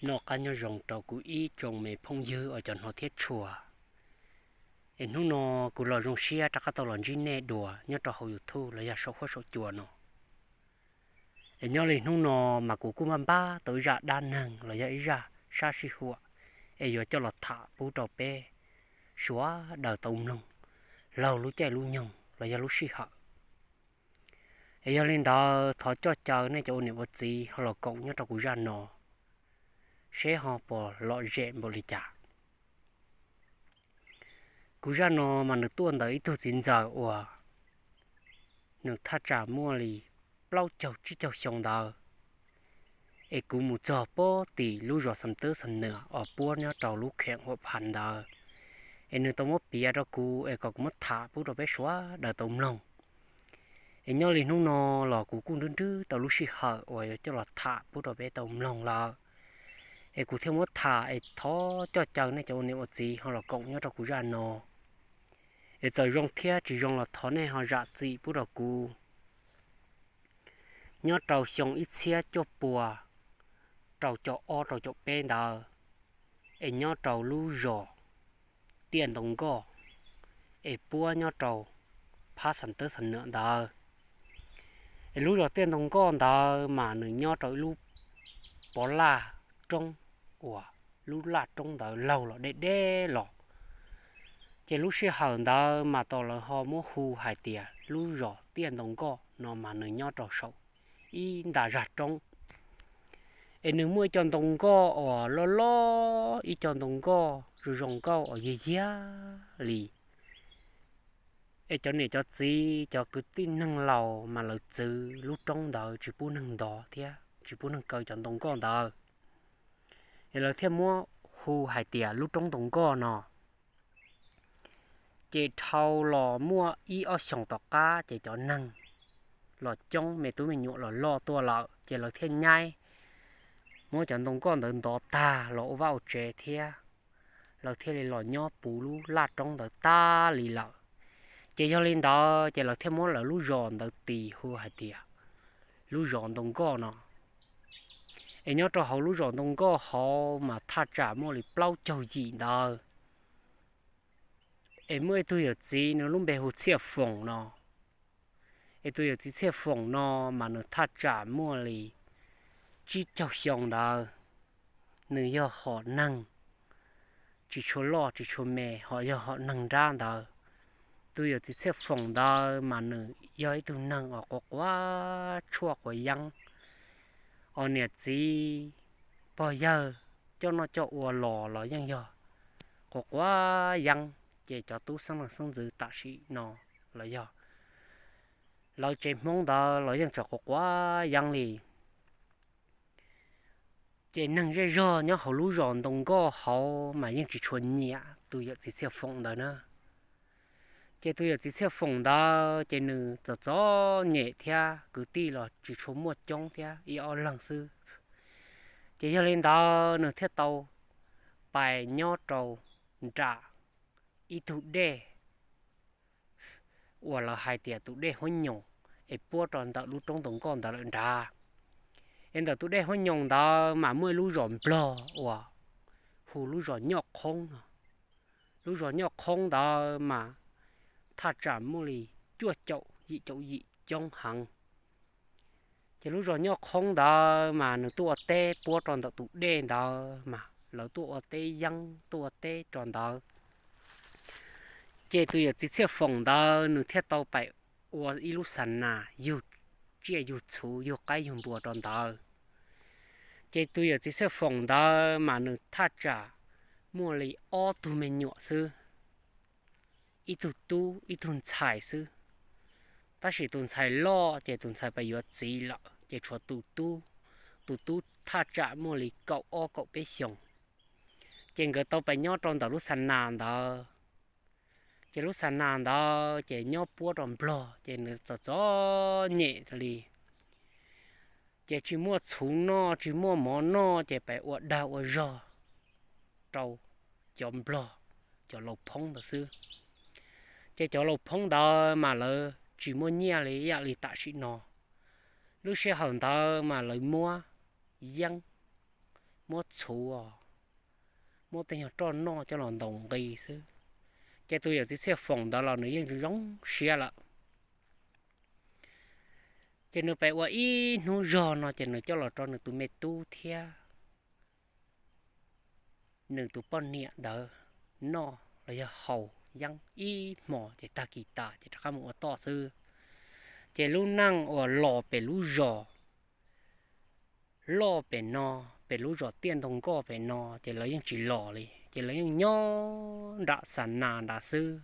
Noj qab nyob zoo rau kuv ib tsoom me phooj ywg uas cov hnov thiab tshua. Es hnub no kuv los zoo siab rov qab tau los ntsib nej dua nyob rau hauv YouTube los yog saum huab saum cua no. Es nyob li hnub no mas kuv kuj npaj npab tau ib zaj dab neeg los yog ib zaj sab sij huam es yuav coj los tham pub rau peb sawv daws tau mloog laug lub caij lub nyoog los yog lub sij hawm. Es yog li ntawd thov coj caw nej cov ua niam ua txiv ho los koom nyob rau kuv zaj no, seb ho puas lom zem npaum li cas. Kuv zaj no mas nws tuaj ntawm ib tug txiv ntxawm uas nws thaj tsam muaj li plaub caug tsib caug xyoo ntawd, es kuv mus txog pem tim lub zos Xam Teb Xam Nwm uas puab nyob rau lub kheem Huam Phas ntawd, es nws tau muab piav rau kuv es kom kuv muab tham pub rau peb sawv daws tau mloog. Es nyob li hnub no los kuv kuj nrwb nrwb tau lub sij hawm uas yuav coj los tham pub rau peb tau mloog lawm. Es kuv thiaj muab tham es thov coj caw nej cov ua niam ua txiv ho los koom nyob rau kuv zaj no. Es txawm zoo thiab tsis zoo los thov nej ho zam txim pub rau kuv. Nyob rau xyoo ib txhiab cuaj pua rau caum ob rau caum peb ntawd, es nyob rau lub zos Tiaj Ntoo Nkoj, es puab nyob rau phab Xam Teb Xam Nwm ntawd. Es lub zos Tiaj Ntoo Nkoj ntawd mas nws nyob rau ib lub pov laj roob uas lub laj roob ntawd laug los deb deb los. Ces lub sij hawm ntawd mas tau lawv ho muab hu hais tias lub zos Tiaj Ntoo Nkoj no mas nws nyob rau saum ib nta zag roob. Es nws muaj ib co ntoo nkoj uas loj loj, ib co ntoo nkoj zoo zoo nkauj uas yig yag li. Es cov niam cov txiv cov kwv tij neeg laus mas lawv txwv lub roob ntawd tsis pub neeg ntov thiab tsis pub neeg kaw cov ntoo nkoj ntawd. Es lawv thiaj muab hu hais tias lub roob ntoo nkoj no. Ces dhau los muaj ib ob xyoos tom qab ces cov neeg los coob, me tub me nyuam los loj tuaj lawm ces lawv thiaj nyaib muab cov ntoo nkoj ntawd ntov tag los ua vaj ua tsev thiab. Lawv thiaj li los nyob puv lub laj roob ntawd tag li lawm. Ces yog li ntawd ces lawv thiaj muab lawv lub zos ntawd tis hu hais tias lub zos ntoo nkoj no. Es nyob rau hauv lub zos ntoo nkoj hauv mas thaj tsam muaj li plaub caug yim ntawd. Es muaj ib tug yawm txiv nws lub npe hu Txhiaj Foom no. Es tus yawm txiv Txhiaj Foom no mas nws thaj tsam muaj li tsib caug xyoo ntawd. Nws yog hom neeg tsis tshua loj tsis tshua me, ho yog hom neeg nrab ntawd. Tus yawm txiv Txhiaj Foom ntawd mas nws yog ib tug neeg uas quav quav tshuaj quav yeeb, os niam txiv pog yawg coj noj coj ua los los yeej yog quav quav yeeb. Ces cov tub xeeb leej xeeb ntxwv tam sim no los yog lawv tsev Hmoob ntawd los yeej tseem quav quav yeeb li. Ces neeg zej zog nyob hauv lub zos ntoo nkoj hauv mas yeej tsis tshua nyiam tus yawm txiv Txhiaj Foom ntawd na. Ces tus yawm txiv Txhiaj Foom ntawd ces nws txom txom nyem thiab kwv tij los tsis tshua muaj coob thiab ib ob leeg xwb. Ces yog li ntawd nws thiaj tau pais nyob rau nram ib tug dej uas lawv hais tias tus dej Huab Nyoos, es puab rau ntawm lub roob ntoo nkoj ntawd lawm nrad. Es ntawm tus dej Huab Nyoos ntawd mas muaj ib lub zos Nplog uas hu lub zos Nyoj Qhoob no. Lub zos Nyoj Qhoob ntawd mas thaj tsam muaj li cuaj caum yim caum yim coob heev. Ces lub zos Nyoj Qhoob ntawd mas nws tuaj ua teb puab rau ntawm tus dej ntawd mas lawv tuaj ua teb yeeb tuaj ua teb rau ntawd. Ces tus yawm txiv Txhiaj Foom ntawd nws thiaj tau pais ua ib lub xa nas yug tsiaj yug txhuv yug qaib yug npua rau ntawd. Ces tus yawm txiv Txhiaj Foom ntawd mas nws thaj tsam muaj li ob tug me nyuam xwb, ib tug tub ib tug ntxhais xwb. Tab sis tus ntxhais loj ces tus ntxhais pais yuav txiv lawm ces tshuav tus tub. Tus tub thaj tsam muaj li kaum ob kaum peb xyoos. Ces nkawd tau pais nyob rau ntawm lub xa nas ntawd. Ces lub xa nas ntawd ces nyob puab rau Nplog ces nws txom txom nyem li. Ces tsis muaj txhuv noj tsis muaj mov noj ces pais ua dag ua zog rau cov Nplog, cov laus phoob ntawd xwb. Ces cov laus phoob ntawd mas lawv tsis muaj nyiaj li ib yam li tam sim no. Lub sij hawm ntawd mas lawv muab yeeb, muab txhuv, muab tej nyuag roj noj coj los ntaus nqi xwb. Ces tus yawm txiv Txhiaj Foom ntawd los nws yeej zoo siab lawm. Ces nws pem ua ib hnub zog no ces nws coj los rau nws tus me tub thiab nws tus poj niam ntawd noj los yog haus yeeb ib hmos ces tag kis tas ces rov qab mus ua toj xwb. Ces lub neej uas los pem lub zos loj pem no, pem lub zos tiaj ntoo nkoj pem no ces lawv yeej tsis los li, ces lawv yeej nyob nram xa nas nrad xwb.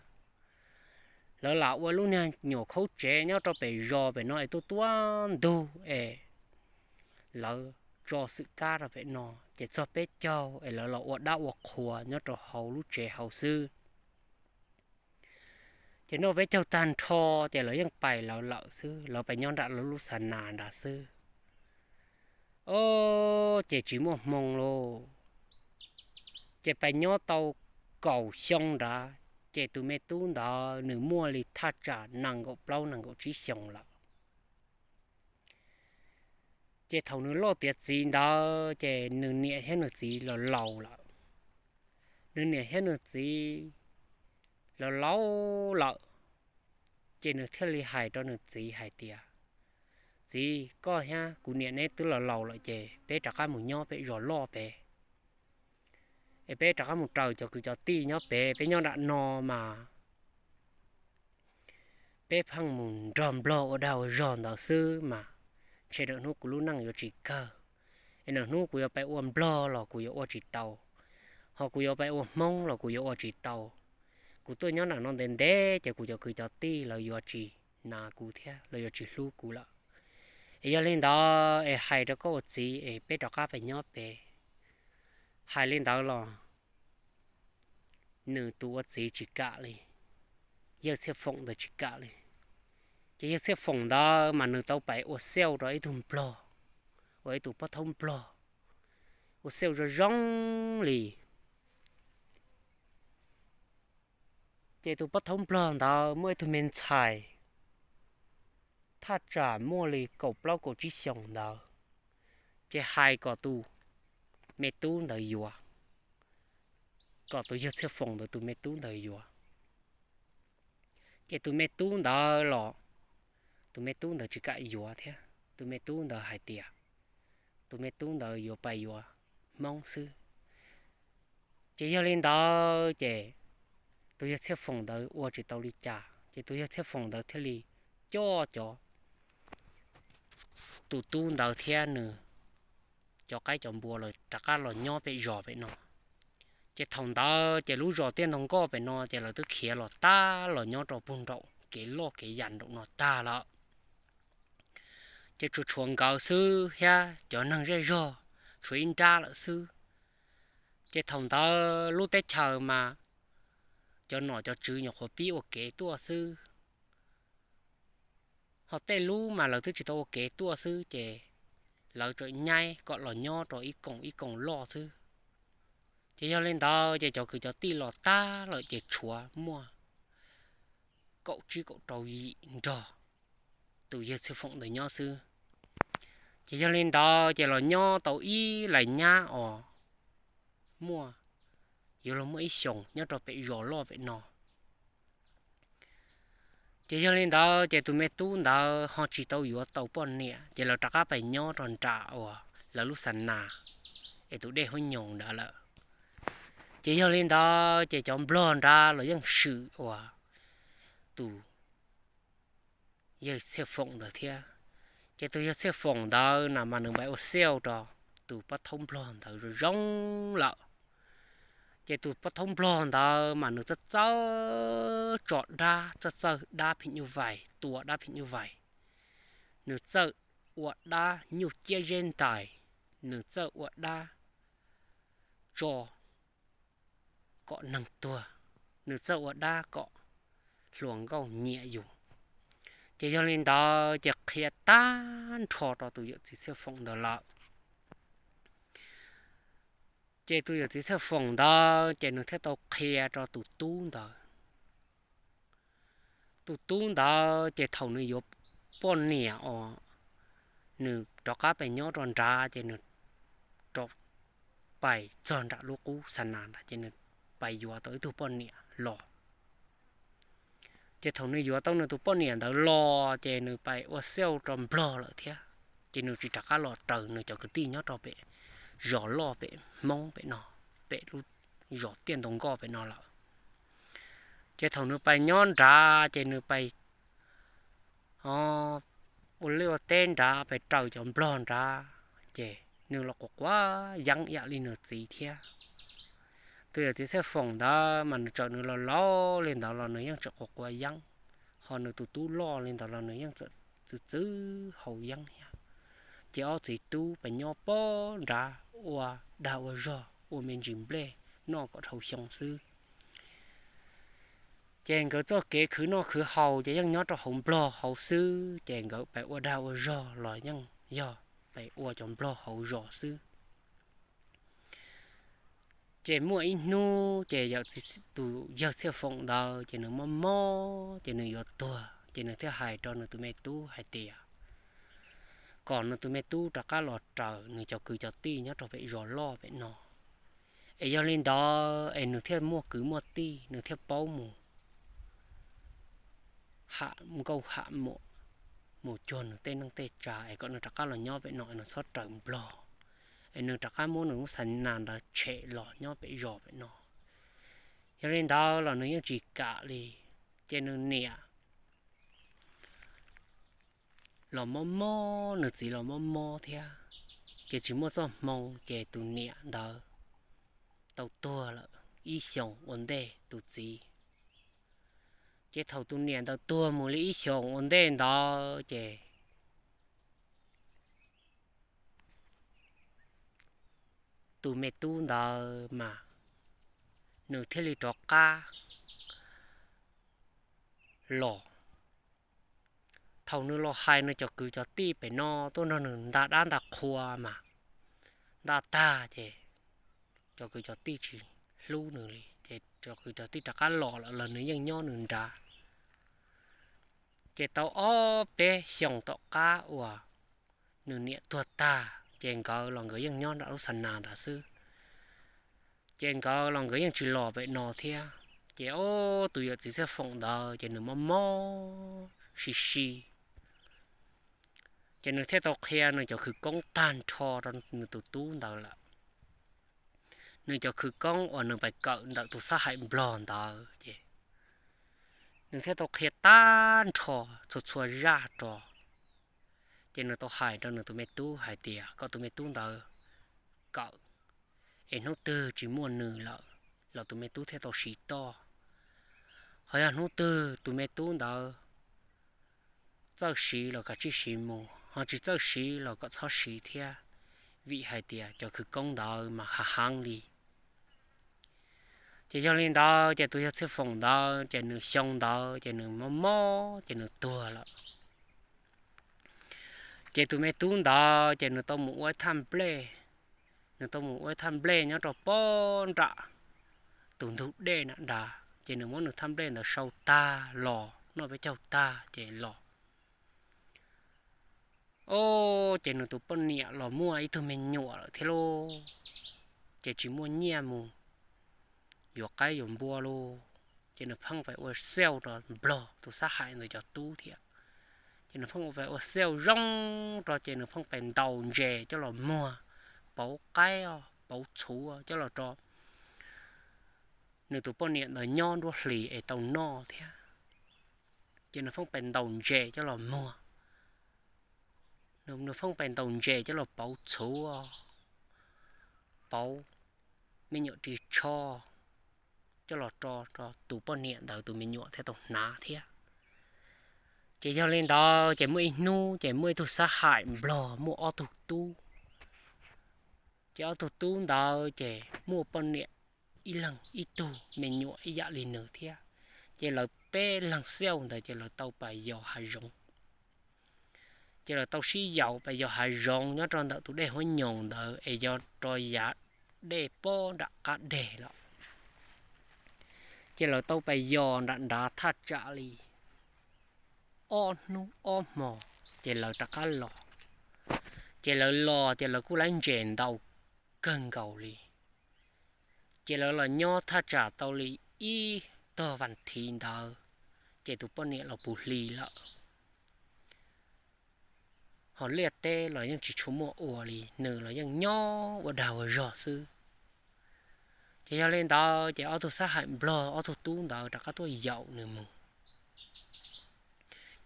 Lawv lam ua lub niag nyuam khaub tsev nyob rau pem zos pem no es tuaj tuaj ntug es lawv tso xwm kab rau pem no, ces txog peb caug es lawv los ua dab ua qhua nyob rau hauv lub tsev hauv xwb. Ces noj peb caug tag nrho ces lawv yeej pais lawv lawm xwb, lawv pais nyob nram lawv lub xa nas nrad xwb. Ob, ces tsis muaj hmoo lauj. Ces pais nyob tau kaum xyoo nrad, ces tus me tub ntawd nws muaj li thaj tsam nees nkaum plaub nees nkaum tsib xyoos lawm. Ces thaum nws loj tiav txiv ntawd ces nws niam thiab nws txiv los laus lawm. Nws niam thiab nws txiv los laus lawm, ces nws thiaj li hais rau nws txiv hais tias, Txiv, koj thiab kuv niam neb twb los laus lawm ces peb rov qab mus nyob pem zos loj pem, es peb rov qab mus raws cov kwv cov tij nyob pem, peb nyob nram no mas peb pheej mus nrog nplog ua dag ua zog ntawd xwb mas ntshe lwm hnub kuv lub neej yuav tsis kawg, es lwm hnub kuv yuav pais ua nplog los kuv yuav ua tsis tau, ho kuv yuav pais ua hmoob los kuv yuav ua tsis tau. Kuv tuaj nyob nram no ntev ntev ces kuv cov kwv cov tij lawv yuav tsis hnav kuv thiab lawv yuav tsis hlub kuv lawm. Es yog li ntawd es hais rau koj ua txiv es peb rov qab pais nyob pem. Hais li ntawd los nws tus ua txiv tsis kam li, yawg Txhiaj Foom ntawd tsis kam li. Ces yawg Txhiaj Foom ntawd mas nws tau pais ua xauj rau ib tug nplog, ua ib tug pob thaub nplog, ua xauj zoo zoo li. Ces tus pob thaub nplog ntawd muaj ib tug me ntxhais thaj tsam muaj li kaum plaub kaum tsib xyoos ntawd, ces hais kom tus me tub ntawd yuav, kom tus yawg Txhiaj Foom ntawd tus me tub ntawd yuav. Ces tus me tub ntawd los, tus me tub ntawd tsis kam yuav thiab, tus me tub ntawd hais tias tus me tub ntawd yuav pais yuav hmoob xwb. Ces yog li ntawd ces tus yawg Txhiaj Foom ntawd ua tsis tau li cas, ces tus yawg Txhiaj Foom ntawd thiaj li coj cov, tus tub ntawd thiab nws cov qaib cov npua los rov qab los nyob pem zos pem no. Ces thaum ntawd ces lub zos tiaj ntoo nkoj pem no ces lawv twb khiav los tag los nyob rau puag nraum kev loj kev yam nraum no tag lawm. Ces tsuas tshuav nkawd xwb thiab cov neeg zej zog tshuav ib nrab lawm xwb. Ces thaum ntawd lub teb chaws mas cov nom cov tswv nyuam qhuav pib ua kev tuaj xwb, ho tej lub mas lawv twb tsis tau ua kev tuaj xwb ces lawv tseem nyaib kom los nyob rau ib koom ib koom loj xwb. Ces yog li ntawd ces cov kwv cov tij los tag lawm ces tshuav muaj kaum tsib kaum rau yim nrog tus yawg Txhiaj Foom ntawd nyob xwb. Ces yog li ntawd ces los nyob tau ib lais nyab os, muaj, yuav luag muaj ib xyoos nyob rau pem zos loj pem no. Ces yog li ntawd ces tus me tub ntawd ho tsis tau yuav tau poj niam ces lawv rov qab pais nyob rau nram uas lawv lub xa nas es tus dej huab nyoos nrad lawm. Ces yog li ntawd ces cov nplog nrad los yeej swm uas tus yawg Txhiaj Foom ntawd thiab. Ces tus yawg Txhiaj Foom ntawd na mas nws npaj ua xiaj rau tus pob thaub nplog ntawd zoo zoo lawm. Ces tus pob thaub nplog ntawd mas nws txawj txawj tso dab, txawj txawj dab phim nyuj vais, tua dab phim nyuj vais. Nws txawj ua dab nyuj ciab zeb ntais, nws txawj ua dab tso kom neeg tuag, nws txawj ua dab kom hluas nkauj nyiam yus. Ces yog li ntawd ces qhia tag nrho rau tus yawm txiv Txhiaj Foom ntawd lawm. Ces tus yawm txiv Txhiaj Foom ntawd ces nws thiaj tau qhia rau tus tub ntawd. Tus tub ntawd ces thaum nws yuav poj niam os, nws rov qab pem nyob rau nrad ces nws rov pais txog nram lub qub xa nas nrad ces nws pais yuav tau ib tug poj niam los. Ces thaum nws yuav tau nws tus poj niam ntawd los ces nws pais ua xiauj rau Nplog lawm thiab. Ces nws tsis rov qab los raws nws cov kwv tij nyob rau pem zos loj pem Hmoob pem no, pem lub zos Tiaj Ntoo Nkoj pem no lawm. Ces thaum nws pais nyob nrad ces nws pais ua liaj ua teb nrad, pais raws cov Nplog nrad, ces nws los quav quav yeeb ib yam li nws txiv thiab. Tus yawm txiv Txhiaj Foom ntawd mas nws txawm nws los laus li ntawd los nws yeej tseem quav quav yeeb, ho nws tus tub loj li ntawd los nws yeej txawm txwv txwv haus yeeb thiab. Ces ob txiv tub pais nyob pob nrad ua dag ua zog ua me ntsis nplej noj kom dhau xyoo xwb. Ces nkawd txoj kev khwv noj khwv haus ces yeej nyob rau hauv Nplog hauv xwb, ces nkawd pais ua dag ua zog los yeej yog pais ua cov Nplog hauv zos xwb. Ces muaj ib hnub ces yawm txiv, tus yawg Txhiaj Foom ntawd ces nws mob mob ces nws yuav tuag, ces nws thiaj hais rau nws tus me tub hais tias kom nws tus me tub rov qab los raws nws cov kwv cov tij nyob rau pem zos loj pem no. Es yog li ntawd es nws thiaj muaj kwv muaj tij, nws thiaj paub mus ham nkauj ham muam, mus cuag nws tej neej tej tsa es kom nws rov qab los nyob pem no es nws txhob raws Nplog, es nws rov qab muab nws lub xa nas ntawd tshem los nyob pem zos pem no. Yog li ntawd los nws yeej tsis kam li, ces nws niam los mob mob, nws txiv los mob mob thiab, ces tsis muaj txoj hmoo ces tus niam ntawd tau tuag lawm ib xyoos ua ntej tus txiv. Ces thaum tus niam ntawd tuag mus li ib xyoos ua ntej ntawd ces tus me tub ntawd mas nws thiaj li rov qab los. Thaum nws los hais nws cov kwv cov tij pem no tuaj nrog nws nta dab nta qhua mas nta tag ces cov kwv cov tij tsis hlub nws li, ces cov kwv cov tij rov qab los lawm los nws yeej nyob nws nrad. Ces tau ob peb xyoos tom qab uas nws niam tuag tag ces nkawd los nkawd yeej nyob nram lub xa nas nrad xwb. Ces nkawd los nkawd yeej tsis los pem no thiab. Ces ob tus yawm txiv Txhiaj Foom ntawd ces nws mob mob si si, ces nws thiaj tau qhia nws cov khawv koob tag nrho rau nws tus tub ntawd lawm. Nws cov khawv koob uas nws pais kawm ntawm tus xab haim Nplog ntawd ces nws thiaj tau qhia tag nrho txhua txhua zaj rau. Ces nws tau hais rau nws tus me tub hais tias kom tus me tub ntawd kawm, es hnub twg tsis muaj nws lawm los tus me tub thiaj tau siv toj. Ho yog hnub twg tus me tub ntawd txawj siv los kav tsij siv mus, ho tsis txawj siv los kom txhob siv thiab, vim hais tias cov khawv koob ntawd mas hav heev li. Ces yog li ntawd ces tus yawg Txhiaj Foom ntawd ces nws xyoo ntawd ces nws mob mob ces nws tuag lawm. Ces tus me tub ntawd ces nws tau mus ua ib thaj nplej, nws tau mus ua ib thaj nplej nyob rau pob nram tus ntug dej na nrad, ces nws muab nws thaj nplej ntawd sau tag los noj peb caug tag ces los. Ob, ces nws tus poj niam los muaj ib tug me nyuam lawm thiab lauj, ces tsis muaj nyiaj mus yuav qaib yuav npua lauj, ces nws pheej pais ua xiauj rau Nplog tus xab haim ntawd cov tub thiab. Ces nws pheej pais ua xiauj zoo rau ces nws pheej pais ntaus ntses coj los muag, pauv qaib, pauv txhuv coj los rau nws tus poj niam ntawd nyob nruab hlis es tau noj thiab. Ces nws pheej pais ntaus ntses coj los muag, nws pheej pais ntaus ntses coj los pauv txhuv, pauv me nyuam ris tsho coj los rau tus poj niam ntawd tus me nyuam thiaj tau hnav thiab. Ces yog li ntawd ces muaj ib hnub ces muaj ib tug xab haim Nplog muaj ob tug tub. Ces ob tug tub ntawd ces muaj poj niam ib leeg ib tug me nyuam ib yam li nws thiab. Ces lawv peb leeg xiauj ntawd ces lawv tau pais yos hav zoov. Ces lawv tau sib yaum pais yos hav zoov nyob rau ntawm tus dej Huab Nyoos ntawd es yog rau yav dej pob nram qab deg lawm. Ces lawv tau pais yos nram nrad thaj tsam li ob hnub ob hmo, ces lawv rov qab los. Ces lawv los ces lawv kuj laib ntses ntau kawg nkaus li. Ces lawv los nyob thaj tsam tau li ib tog vas thiv ntawd, ces tus poj niam los puv hli lawm. Ho liaj teb los yeej tsis tshua muaj ua li, nws los yeej nyob ua dag ua zog xwb. Ces yog li ntawd ces ob tug xab hais nplog ob tug tub ntawd rov qab tuaj yaum nws mus.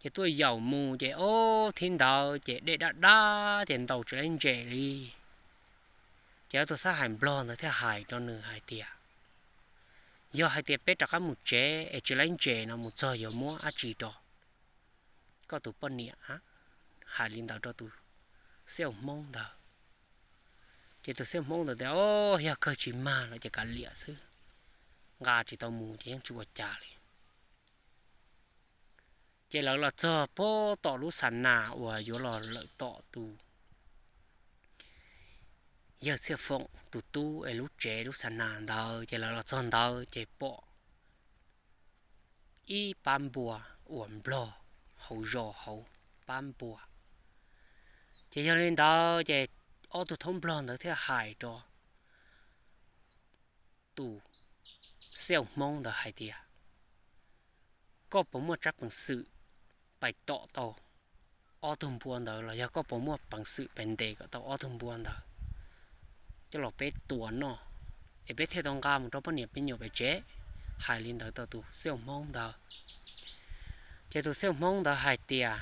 Ces tuaj yaum mus ces ob thib ntawd ces dej dab dab ces ntaus tsis laib ntses li. Ces ob tug xab hais nplog ntawd thiaj hais rau nws hais tias, yog hais tias peb rov qab mus tsev es tsis laib ntses no mus txog yuav muab dab tsi rau koj tus poj niam? Hais li ntawd rau tus xiaj hmoob ntawd. Ces tus xiaj hmoob ntawd tias, o, yog kawg tsis mag lawm ces kav liam xwb, nqa tsis tau mus ces yeej tsis ua cas li. Ces lawv los txog pem tom lub xa nas uas yuav los lawm tom tus yawg Txhiaj Foom tus tub es lub tsev lub xa nas ntawd, ces lawv los txog ntawd ces pom ib pab npua uas nplog hauv zos hauv pab npua. Ces yog li ntawd ces ob tug thaub nplog ntawd thiaj hais rau tus xiaj hmoob ntawd hais tias, koj puas muaj tsab peev xwm pais tom tau ob tug npua ntawd los yog koj puas muaj peev xwm pais ntes kom tau ob tug npua ntawd coj los peb tua noj, es peb thiaj tau nqa mus rau poj niam me nyuam pem tsev? Hais li ntawd rau tus xiaj hmoob ntawd. Ces tus xiaj hmoob ntawd hais tias,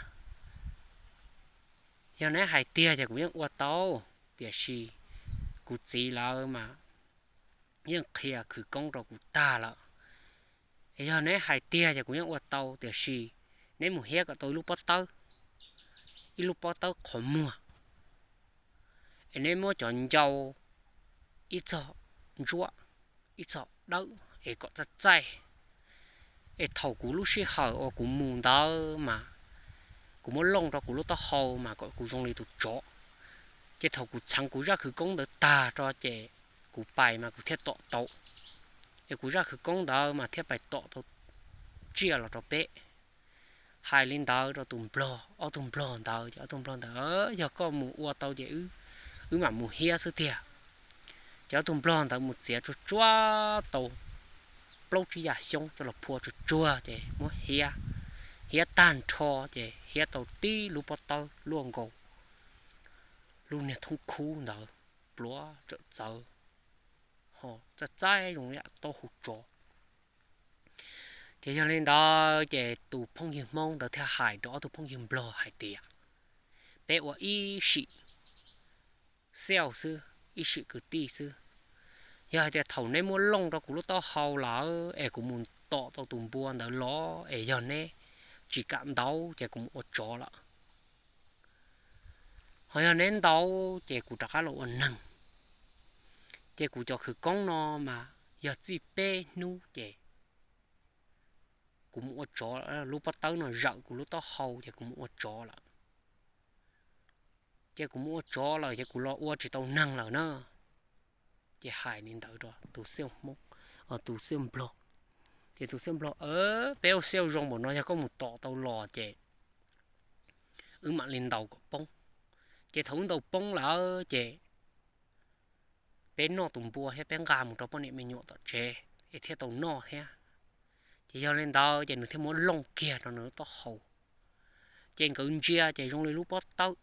yog neb hais tiag ces kuv yeej ua tau, tiam sis kuv txiv lawv mas yeej qhia khwv koob rau kuv tag lawm. Es yog neb hais tiag ces kuv yeej ua tau, tiam sis neb mus hiab kom tau ib lub pob tawb, ib lub pob tawb qhov muag, es neb muab cov ncau ib txog ntsuab ib txog dawb es kom txaij txaij, es thaum kuv lub sij hawm uas kuv mus ntawd mas kuv muab looj rau kuv lub taub hau mas kom kuv zoo li tus tsov. Ces thaum kuv txheev kuv zaj khwv koob ntawd tag rau ces kuv pais mas kuv thiaj tom tau, es kuv zaj khwv koob ntawd mas thiaj pais tom tau tsiaj los rau peb. Hais li ntawd rau tus nplog, ob tug nplog ntawd, ces ob tug nplog ntawd, yog koj mus ua tau ces wb mam mus hiab xwb tiag. Ces ob tug nplog ntawd mus txiav tsuag tsuag tau plaub tsib yam xyoob coj los phua tsuag tsuag ces muab hiab, hiab tag nrho ces hiab tau tib lub pob tawb luaj nkaus lub niag thoob khub ntawd, pluav tawm txawv, ho txaij txaib zoo li yam taub hau tsov. Ces yog li ntawd ces tus phooj ywg hmoob ntawd thiaj hais rau ob tug phooj ywg nplog hais tias, peb ua ib sim xiaj xwb, ib sim kwv tij xwb. Yog hais tias thaum neb muab looj rau kuv lub taub hau lawm es kuv mus tom tau tus npua ntawd los es yog neb tsis kam ntaus ces kuv mus ua tsov lawm. Ho yog neb ntaus ces kuv rov qab los ua neeg. Ces kuv cov khwv koob no mas yog txij peb hnub ces kuv mus ua tsov, lub pob tawb no zawm kuv lub taub hau ces kuv mus ua tsov lawm. Ces kuv mus ua tsov lawm ces kuv los ua tsis tau neeg lawm na. Ces hais li ntawd rau tus xiaj hmoob, tus xiaj nplog. Ces tus xiaj nplog, peb ua xiaj zoo npaum no yog koj mus tom tau los ces wb mam li ntaus kom poob. Ces thaum wb ntaus poob lawm ces peb noj tus npua thiab peb nqa mus rau poj niam me nyuam tom tsev es thiaj tau noj thiab. Ces yog li ntawd ces nws thiaj muab looj kiag rau nws lub taub hau. Ces nkawd ntsia ces zoo li lub pob tawb,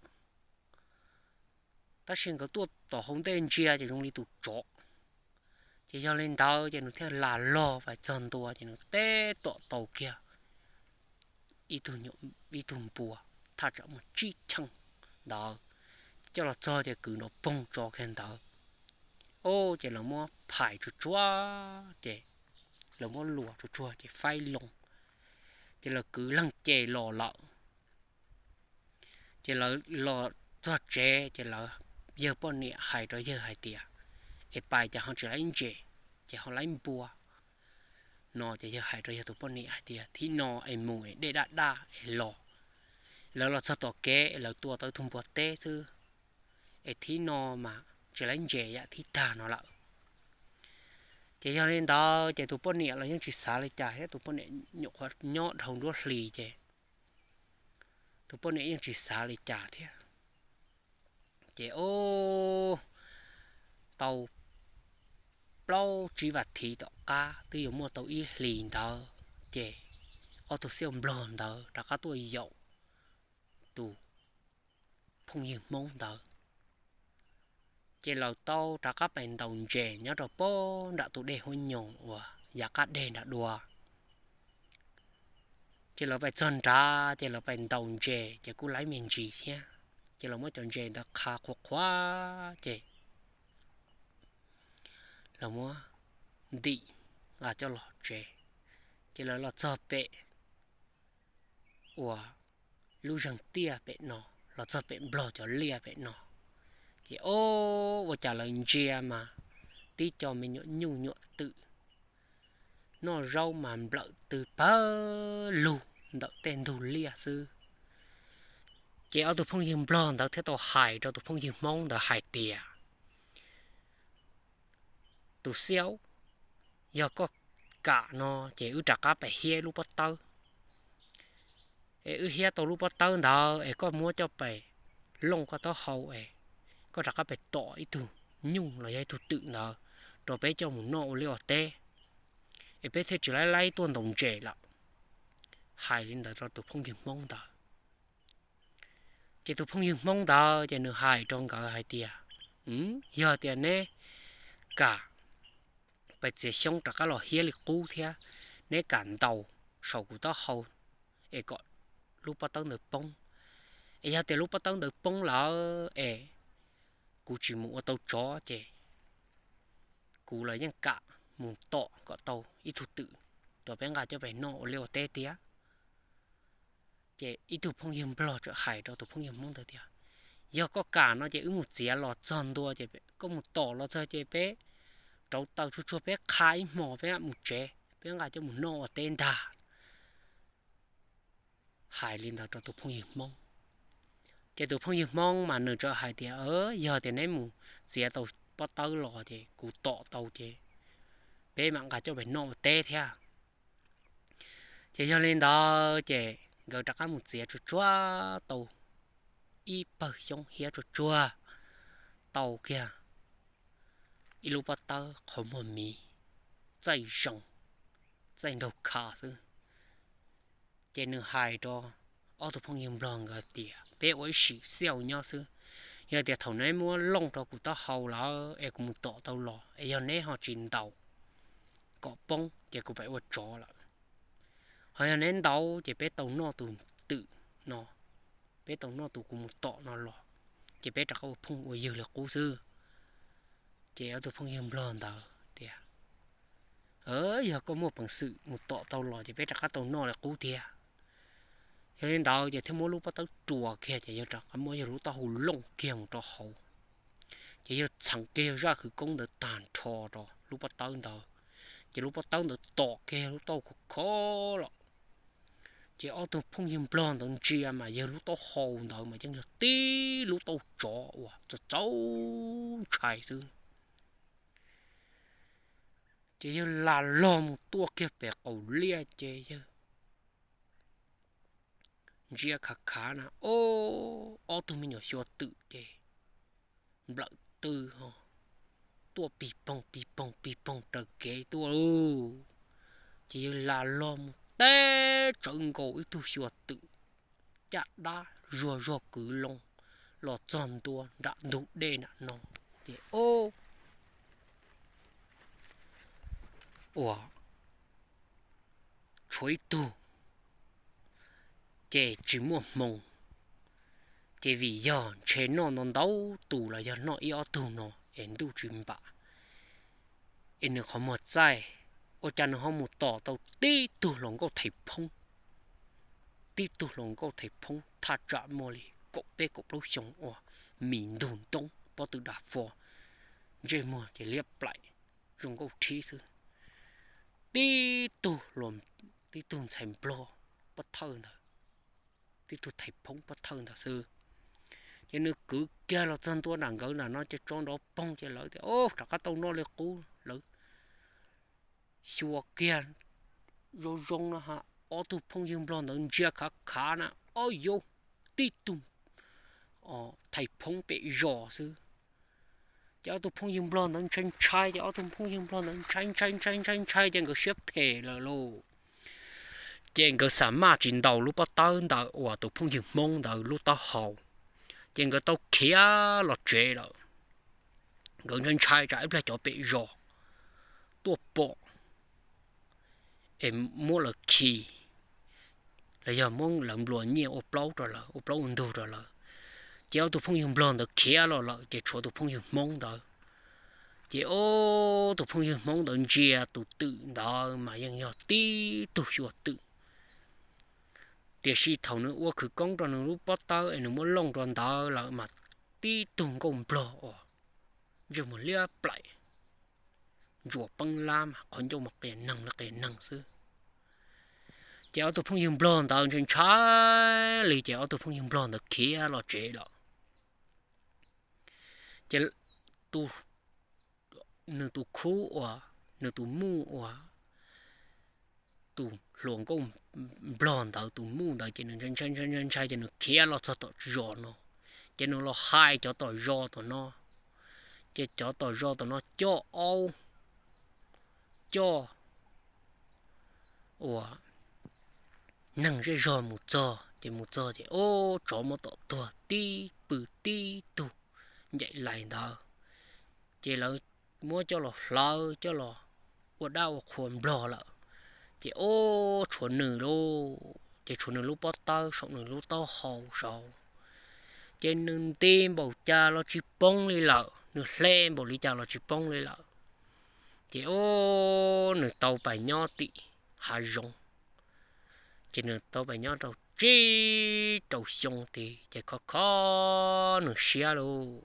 tab sis nkawd tuaj tom hauv ntej ntsia ces zoo li tus tsov. Ces yog li ntawd ces nws thiaj lam log vais txog ntua ces nws teb tom tau kiag ib tug npua thaj tsam muaj tsib cheej ntawd coj los txog ces kwv nrov poog tso kiag ntawd. Ces lawv muab phais tsuag tsuag ces lawv muab luas tsuag tsuag ces faib loo, ces lawv kwv leej ces los lawm. Ces lawv los txog tsev ces lawv, yawg poj niam hais rau yawg hais tias, es pais ces ho tsis laib ntses, ces ho laib npua no. Ces yawg hais rau yawg tus poj niam hais tias, thib no es mus es dej daj daj es los, lawv los txog tom kev es lawv tua tau ib tug npua teb xwb, es thib no mas tsis laib ntses yam thib tag no lawm. Ces yog li ntawd ces tus poj niam los yeej tsis xav li cas thiab, tus poj niam nyuam qhuav nyob dhau nruab hlis ces tus poj niam yeej tsis xav li cas thiab. Ces o, tau plaub tsib vas thiv tom qab twb yuav muaj tau ib hlis ntawd ces ob tug xiaj nplog ntawd rov qab tuaj yaum tus phooj ywg Hmoob ntawd. Ces lawv tau rov qab pem ntaus ntses nyob rau pob nram tus dej Huab Nyoos uas yav qab deg nram dua. Ces lawv pem txog nrad ces lawv pem ntaus ntses ces kuj laib me ntsis thiab. Ces lawv muab cov ntses ntawd qha qhuav qhuav ces lawv muab ntim nqa coj los tsev. Ces lawv los txog pem uas lub zeeg tiaj pem no, los txog pem Nplog cov liaj pem no, ces o, ua cas lawv ntsia mas tib co me nyuam nyuj nyuam twm noj zaub mas nplawm tw pawg lug ntawm tej ntug liaj xwb. Ces ob tug phooj ywg Nplog ntawd thiaj tau hais rau tus phooj ywg Hmoob ntawd hais tias, tus xiaj, yog koj kam no ces wb rov qab pem hiab lub pob tawb. Es wb hiab tau lub pob tawb ntawd es koj muab coj pem looj koj taub hau es koj rov qab pem tom ib tug nyuj los yog ib tug twm ntawd rau peb coj mus noj ua liaj ua teb, es peb thiaj tsis laib laib tuaj ntaus ntses lawm. Hais li ntawd rau tus phooj ywg Hmoob ntawd. Ces tus phooj ywg Hmoob ntawd ces nws hais rau nkawd hais tias, yog tias neb kam pem txiav xyoob rov qab los hiab li qub thiab neb kam ntaus saum kuv taub hau es kom lub pob tawb ntawd poob. Es yog tias lub pob tawb ntawd poob lawm es kuv tsis mus ua tau tsov ces kuv los yeej kam mus tom kom tau ib tug twm rau peb nqa coj pem noj ua liaj ua teb tiag. Ces ib tug phooj ywg Nplog txawm hais rau tus phooj ywg Hmoob ntawd tias, yog koj kam no ces wb mus txiav los txog ntua ces koj mus tom los txog ces peb rauv taws tsuag tsuag peb qha ib hmos peb mus tsev, peb nqa coj mus noj ua teb ntag. Hais li ntawd rau tus phooj ywg Hmoob. Ces tus phooj ywg Hmoob mas nws txawm hais tias, yog tias neb mus txiav tau pob tawb los ces kuv tom tau ces peb mam nqa coj pem noj ua teb thiab. Ces yog li ntawd ces nkawd rov qab mus txiav tsuag tsuag tau ib pawg xyoob hiab tsuag tsuag tau kiag ib lub pob tawb qhov muag miv, txaij zoo, txaij nraug khav xwb. Ces nws hais rau ob tug phooj ywg Nplog nkawd tias, peb ua ib sim xiaj nyob xwb, yog tias thaum neb muab looj rau kuv taub hau lawm es kuv mus tom tau los es yog neb ho tsis ntaus kom poob ces kuv pem ua tsov lawm. Ho yog neb ntaus ces peb tau noj tus twm no, peb tau noj tus kuv mus tom no los, ces peb rov qab ua phooj ua ywg li qub xwb. Ces ob tug phooj ywg Nplog ntawd tias, yog koj muaj peev xwm mus tom tau los ces peb rov qab tau noj li qub tiag. Yog li ntawd ces thiaj muab lub pob tawb rua kiag ces yawg rov qab muab yawg lub taub hau looj kiag mus rau hauv. Ces yawg txheev kiag yawg zaj khawv koob ntawd tag nrho rau lub pob tawb ntawd, ces lub pob tawb ntawd tom kiag yawg lub taub hau khov khov los. Ces ob tug phooj ywg Nplog ntawd ntsia mas yawg lub taub hau ntawd mas yeej yog tib lub taub tsov uas txaus txaus ntshai xwb. Ces yawg lam log mus tuaj kiag pem qaum liaj ces yawg ntsia khav khav na, o, ob tug me nyuam xyuas twm ces nplawm tw ho tuaj pig poog pig poog pig poog raws kev tuaj lauj. Ces yawg lam log mus teb tsawv nkaus ib tug xyuas twm caj dab zuag zuag kwv loo los txog ntua nram ntug dej nram no. Ces o, ua, tshuav ib tug ces tsis muaj hmoo. Ces vim yog ntshe noj ntau ntau tus los yog noj ib ob tug no es ntuj tsis npam, es nws qhov muag txaij, ua cas nws ho mus tom tau tib tug hluas nkauj thaiv phoob. Tib tug hluas nkauj thaiv phoob thaj tsam muaj li kaum peb kaum plaub xyoo uas mis ntug ntoob pob tw dav fo, ntsej muag ces liab plaim zoo nkauj rhib xwb. Tib tug, tib tug ntxhais nplog pob thawj ntawd, tib tug thaiv phoob pob thawj ntawd xwb. Ces nws kwv kiag los txog ntua nram nkawd nram no ces tso nrov poog ces lawv tias, o, rov qab tau noj li qub. Lawv xyuas kiag zoo zoo no ha, ob tug phooj ywg nplog ntawd ntsia khav khav na, o yau, tib tug thaiv phoob pem zos xwb. Ces ob tug phooj ywg nplog ntawd ntshai ntshai, ces ob tug phooj ywg nplog ntawd ntshai ntshai ntshai ntshai ntshai, ces nkawd siab phem lawm lauj. Ces nkawd xam maj tsis ntaus lub pob tawb ntawd uas tus phooj ywg hmoob ntawd lub taub hau, ces nkawd tau khiav los tsev lawm. Nkawd ntshai ntshai tsam ib pliag cov pem zos tuaj pom es muab lawv khi, los yog muab lawv nplua nyiaj ua plaub rau lawv, ua plaub ua ntug rau lawv. Ces ob tug phooj ywg nplog ntawd khiav los lawm, ces tshuav tus phooj ywg hmoob ntawd. Ces ob tug phooj ywg hmoob ntawd ntsia tus twm ntawd mas yeej yog tib tug xyuas twm, tiam sis thaum nws ua khawv koob rau nws lub pob tawb es nws muab looj rau ntawd lawm mas tib tug nkauj nplog uas ntsej muag liab plaim, ntsuas peeb lab mas qhov ncauj mas qias neeg li qias neeg xwb. Ces ob tug phooj ywg nplog ntawd ntshai ntshai li, ces ob tug phooj ywg nplog ntawd khiav los tsev lawm. Ces nws tus khub uas, nws tus muj uas, tus hluas nkauj nplog ntawd tus muj ntawd ces nws ntshai ntshai ntshai ntshai, ces nws khiav los txog tom zos no, ces nws los hais cov tom zos tom no, ces cov tom zos tom no coj aub, coj uas neeg zej zog mus txog, ces mus txog ces ub, tsov muab tom tuag tib pw tib tug ncaim lais ntawd. Ces lawv muab coj los hlawv coj los ua dab ua qhua nplog lawm. Ces ub, tshuav nws lauj, ces tshuav nws lub pob tawb saum nws lub taub hau saud, ces nws nti npaum cas los tsis poob li lawm, nws hle npaum li cas los tsis poob li lawm. Ces ub, nws tau pais nyob tim hav zoov, ces nws tau pais nyob rau tsib rau xyoo tid ces khov kho nws siab lauj.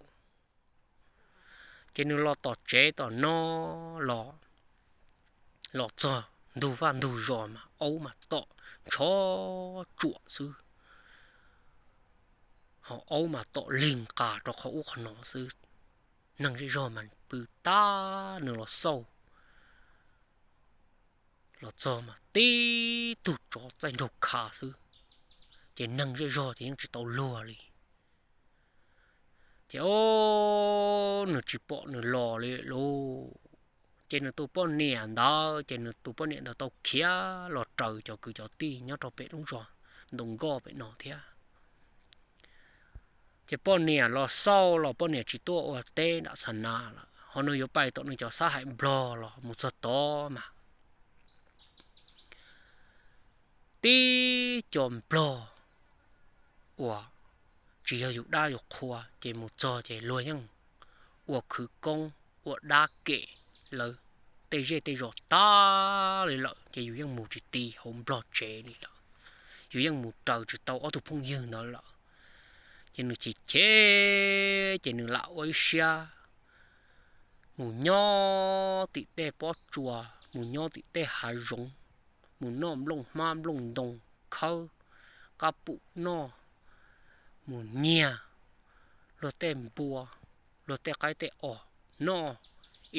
Ces nws los tom tsev tom no los, los txog ntug vaj ntug zos mas aub mas tom ntsho tsuam xwb, ho aub mas tom lig nqas rau qhov ub qhov no xwb. Neeg zej zog mas pw tag, nws los xauj, los txog mas tib tug tsov txaij nraug kha xwb, ces neeg zej zog ces yeej tsis tau luag li. Ces ub, nws tsis pom nws los li lauj. Ces nws tus poj niam ntawd, ces nws tus poj niam ntawd tau khiav los raws cov kwv cov tij nyob rau pem lub zos ntoo nkoj pem no thiab. Ces poj niam los xauj los poj niam tsis tuaj ua teb nram Xab Nas lawm, ho nws yuav pais tom nws cov xab hais nplog los mus txog tod mas tib co nplog uas tsis yog yus dab yus qhua, ces mus txog ces luag yeej ua khawv koob ua dab kem lawv tej zej tej zos tag li lawm, ces yus yeej mus tsis ti hauv nplog tsev li lawm. Yus yeej mus raws tsis tau ob tug phooj ywg ntawd lawm. Ces nws chim chim, ces nws lam ua ib siab mus nyob tim tej pob tsuas, mus nyob tim tej hav zoov, mus noj nplooj hmab nplooj ntoo, khawb qab pum noj, mus nyiag luag tej npua, luag tej qaib tej os noj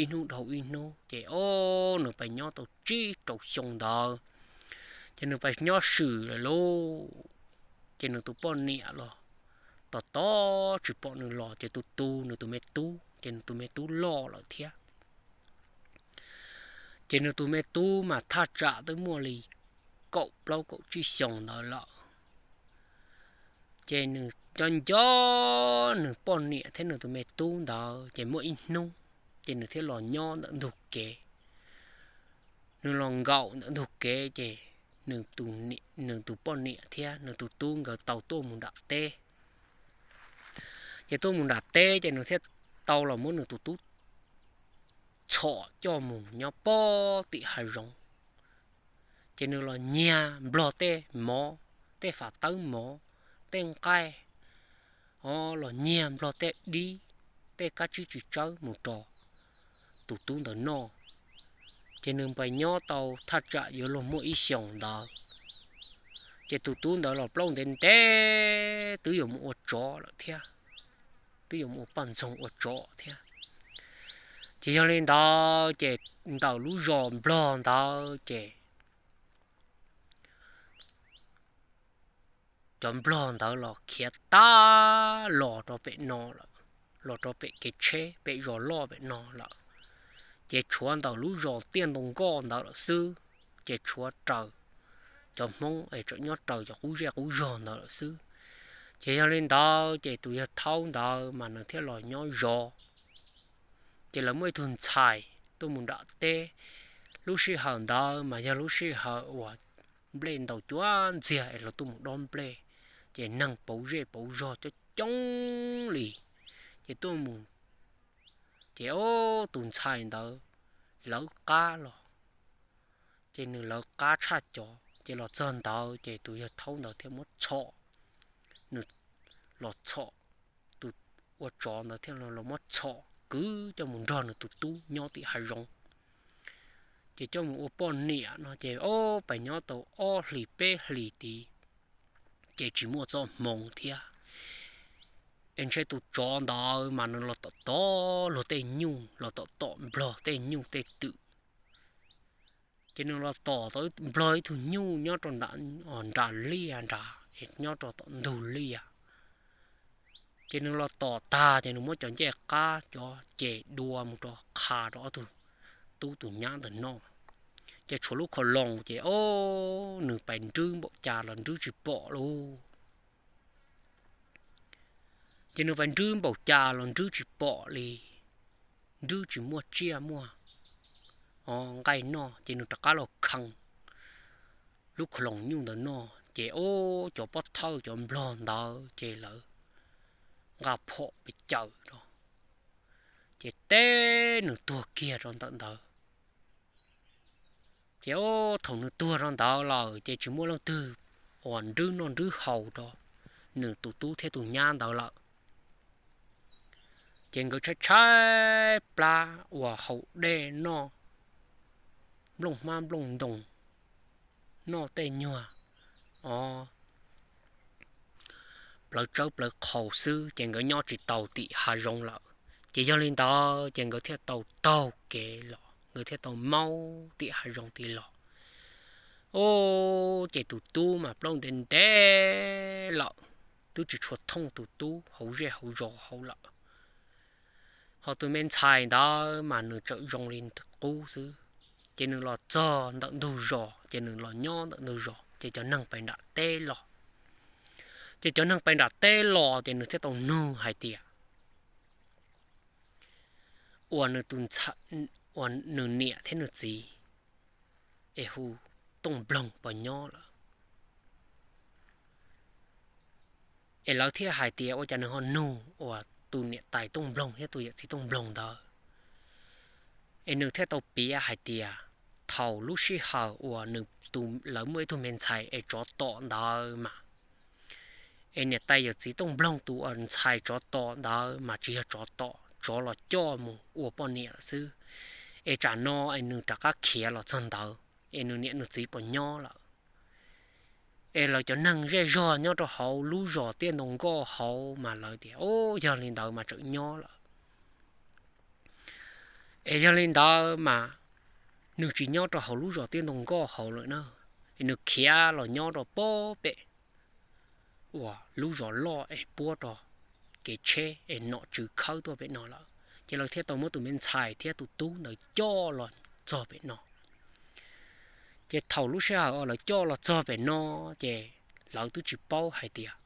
ib hnub dhau ib hnub. Ces ob, nws pais nyob tau tsib rau xyoo ntawd, ces nws pais nyob swm lawm lauj. Ces nws tus poj niam los tos tos tsis pom nws los, ces tus tu nws tus me tub, ces nws tus me tub loj lawm thiab. Ces nws tus me tub mas thaj tsam twb muaj li kaum plaub kaum tsib xyoos ntawd lawm. Ces nws nco nco nws poj niam thiab nws tus me tub ntawd, ces muaj ib hnub ces nws thiaj los nyob ntawm ntug kev. Nws los nkaum ntawm ntug kev ces nws tus poj niam thiab nws tus tub nkawd tau tuaj mus nram teb. Ces tuaj mus nram teb ces nws thiaj tau los muab nws tus tub txhom coj mus nyob pob tim hav zoov. Ces nws los nyiag nplog tej mov, tej fam tawb mov, tej nqaij, o, los nyiag nplog tej dib, tej kab tsib tsis tsawb mus rau tus tub ntawd noj. Ces nws pais nyob tau thaj tsam yuav luag muaj ib xyoos ntawd, ces tus tub ntawd los plaub ntev ntev twb yuav mus ua tsov lawm thiab, twb yuav mus ua poj ntxoog ua tsov thiab. Ces yog li ntawd ces ntawm lub zos nplog ntawd ces cov nplog ntawd los khiav tag los rau pem no lawm. los rau pem kev tsheb pem zos loj pem no lawm. Ces tshuav ntawm lub zos Tiaj Ntoo Nkoj ntawd lawm xwb, ces tshuav raws cov Hmoob es tseem nyob raws cov qub zej qub zog ntawd lawm xwb. Ces yog li ntawd ces tus yawg Thaub ntawd mas nws thiaj los nyob zov. Ces lawv muaj ib tug ntxhais tuaj mus nram teb. Lub sij hawm ntawd mas yog lub sij hawm uas nplej ntaus cuav ntxiag es los tuaj mus dob nplej, ces neeg pauv zej pauv zog coob coob li. Ces tuaj mus, ces ob tus ntxhais ntawd lawv qab los, ces nws lawv qab tshaj cov, ces los txog ntawd ces tus yawg Thaub ntawd thiaj muab txhom, nws los txhom, tus ua tsov ntawd thiaj los muab txhom kwv coj mus nrog nws tus tub nyob tim hav zoov. Ces coj mus ua poj niam no ces ob pais nyob tau ob hlis peb hlis tid, ces tsis muaj txoj hmoov thiab. Es ntshe tus tsov ntawd mas nws los tom tom luag tej nyuj, los tom tom nplog tej nyuj tej twm. Ces nws los tom tau nplog ib tug nyuj nyob rau nram liaj nrad, nyob rau tom ntug liaj. Ces nws los tom tag ces nws muab cov ncej qab cov ces dua mus rau qha rau ob tug tub tus nyab ntawm no. Ces tshuav lub khau loos ces ob nws pais nrwb npaum cas los nrwb tsis pom lauj. Ces nws pais nrwb npaum cas los nrwb tsis pom li, nrwb tsis muaj tsiaj muaj nqaij noj, ces nws rov qab los khee lub khau loos nyuj ntawd noj, ces ob cov pob thawj cov nplog ntawd ces lawv nqa phom pes cawm rau, ces teb nws tuag kiag rau ntawm ntawd. Ces ob thaum nws tuag rau ntawd lawm ces tsis muaj leej twg uas nrwb noj nrwb haus rau nws tus tub thiab tus nyab ntawd lawm. Ces nkawd tshaib tshaib plab uas haus dej noj nplooj hmab nplooj ntoos, noj tej nyuag o plawv tsawb plawv qhau xwb, ces nkawd nyob tsis tau tim hav zoov lawm. Ces yog li ntawd ces nkawd thiaj tau taug kev los, nkawd thiaj tau maub tim hav zoov tid los. Ob, ces tus tub mas plaub ntev ntev lawm, twb tsis tshua thooj tus tub hauv zej hauv zos hauv lawm. Ho tus me ntxhais ntawd mas nws tseem zoo li qub xwb. Ces nws los txog ntawm ntug zos, ces nws los nyob ntawm ntug zos, ces cov neeg pais nram teb los. Ces cov neeg pais nram teb los ces nws thiaj tau nug hais tias, uas nws tus ntxhais, uas nws niam thiab nws txiv es hu Tooj Nploog puas nyob lawm. Es lawv thiaj hais tias ua cas nws ho nug uas tus niam tais Tooj Nploog thiab tus yawm txiv Tooj Nploog ntawd. Es nws thiaj tau piav hais tias thaum lub sij hawm uas nws, lawv muaj ib tug me ntxhais es tsov tom ntawd mas, es niam tais yawm txiv Tooj Nploog tus uas ntxhais tsov tom ntawd mas tsis yog tsov tom, tsov los coj mus ua poj niam lawm xwb. Es tsam no es nws rov qab khiav los txog ntawd, es nws niam nws txiv puas nyob lawm. Es lawv cov neeg zej zog nyob rau hauv lub zos Tiaj Ntoo Nkoj hauv mas lawv tias, o, yog li ntawd mas tseem nyob lawm. Es yog li ntawd mas nws tsis nyob rau hauv lub zos Tiaj Ntoo Nkoj hauv lawm na, es nws khiav los nyob rau pob pem uas lub zos loj es puab rau kev tsheb es nom tswv khawb tuaj pem no lawm. Ces lawv thiaj tau muab tus me ntxhais thiab tus tub ntawd coj los txog pem no. Ces thaum lub sij hawm uas lawv coj los txog pem no, ces lawv twb tsis paub hais tias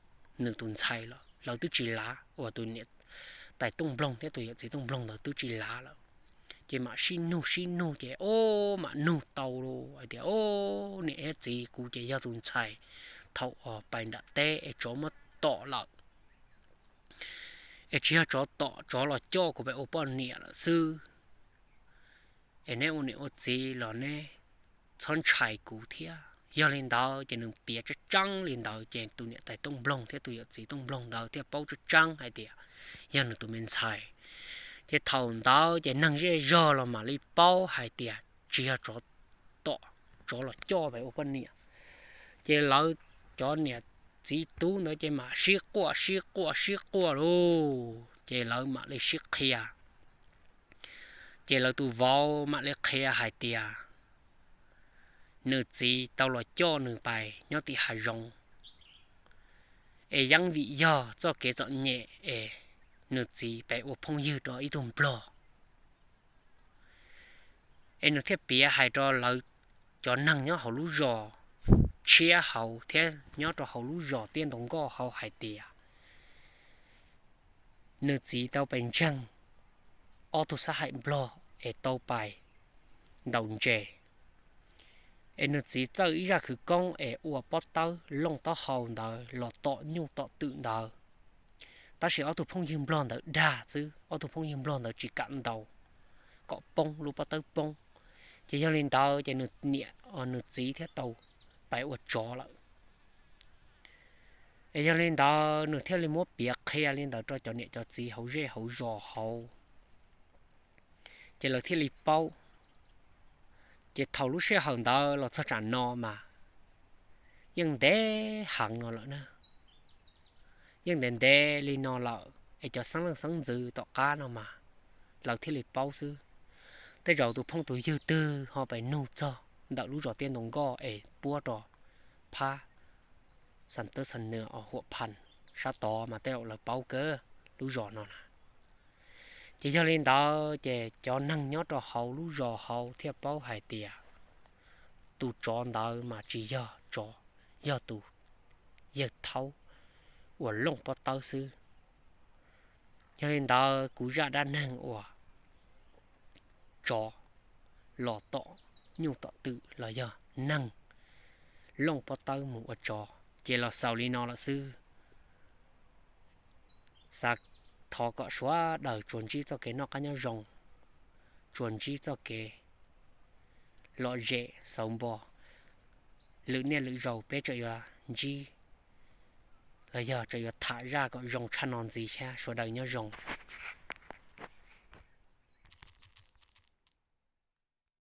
nws tus ntxhais lawm, lawv twb tsis lav, uas tus niam tais Tooj Nploog thiab tus yawm txiv Tooj Nploog ntawd twb tsis lav lawm. Ces mam sib nug sib nug ces, o, mam nug tau hais tias, o, niam thiab txiv, kuv ces yog tus ntxhais thaum uas pais nram teb es tsov muab tom lawm, es tsis yog tsov tom, tsov los coj kuv pem ua poj niam lawm xwb. Es neb ua niam ua txiv los neb txhob ntshai kuv thiab. Yog li ntawd ces nws piav tseeb tseeb li ntawd ces tus niam tais Tooj Nploog thiab tus yawm txiv Tooj Nploog ntawd thiaj paub tseeb tseeb hais tias yog nws tus me ntxhais. Ces thaum ntawd ces neeg zej zog los mam li paub hais tias tsis yog tsov tom, tsov los coj pem ua poj niam. Ces lawv cov niam txiv tub ntawd ces mam sib quaj sib quaj sib quaj lauj, ces lawv mam li sib qhia. Ces lawv tus vauv mam li qhia hais tias nws txiv tau los coj nws pais nyob tim hav zoov, es yeej vim yog txoj kev txom nyem es nws txiv pem ua phooj ywg rau ib tug nplog. Es nws thiaj piav hais rau lawv cov neeg nyob hauv lub zos tshiab hauv thiab nyob rau hauv lub zos Tiaj Ntaus Nkoj hauv hais tias nws txiv tau pais ntseeg ob tug xab haim nplog es tau pais ntaus ntses, es nws txiv txawj ib zaj khwv koob es ua pob tawb looj taub hau ntawd los tom nyuj tom twm ntawd. Tab sis ob tug phooj ywg nplog ntawd dag xwb, ob tug phooj ywg nplog ntawd tsis kam ntaus kom poob lub pob tawb poob. Ces yog li ntawd ces nws niam, nws txiv thiaj tau pais ua tsov lawm. Es yog li ntawd nws thiaj li muab piav qhia li ntawd rau cov niam cov txiv hauv zej hauv zos hauv, ces lawv thiaj li paub. Ces thaum lub sij hawm ntawd los txog tsam no mas yeej ntev heev no lawm na, yeej ntev ntev li no lawm es cov xeeb leej xeeb ntxwv tom qab no mas lawv thiaj li paub xwb. Tej zaum tus phooj tus ywg twg ho pais nug txog ntawm lub zos Tiaj Ntaus Nkoj es puab rau phab Xam Tawb Xam Nwa Huam Phas sab tod mas tej zaum lawv paub kawg lub zos no na. Ces yog li ntawd ces cov neeg nyob rau hauv lub zos hauv thiaj paub hais tias tus tsov ntawd mas tsis yog tsov, yog tus yawg thaub uas looj pob tawb xwb. Yog li ntawd kuv zaj dab neeg uas tsov los tom nyuj tom twm los yog neeg looj pob tawb mus ua tsov ces los xaus li no lawm xwb. Xav thov kom sawv daws tsuas ntsib txoj kev noj qab nyob zoo, tsuas ntsib txoj kev lom zem xauv npo. Lwm niaj lwm zaus peb tseem yuav ntsib los yog tseem yuav tham zaj kom zoo tshaj no ntxiv thiab. Sawv daws nyob zoo.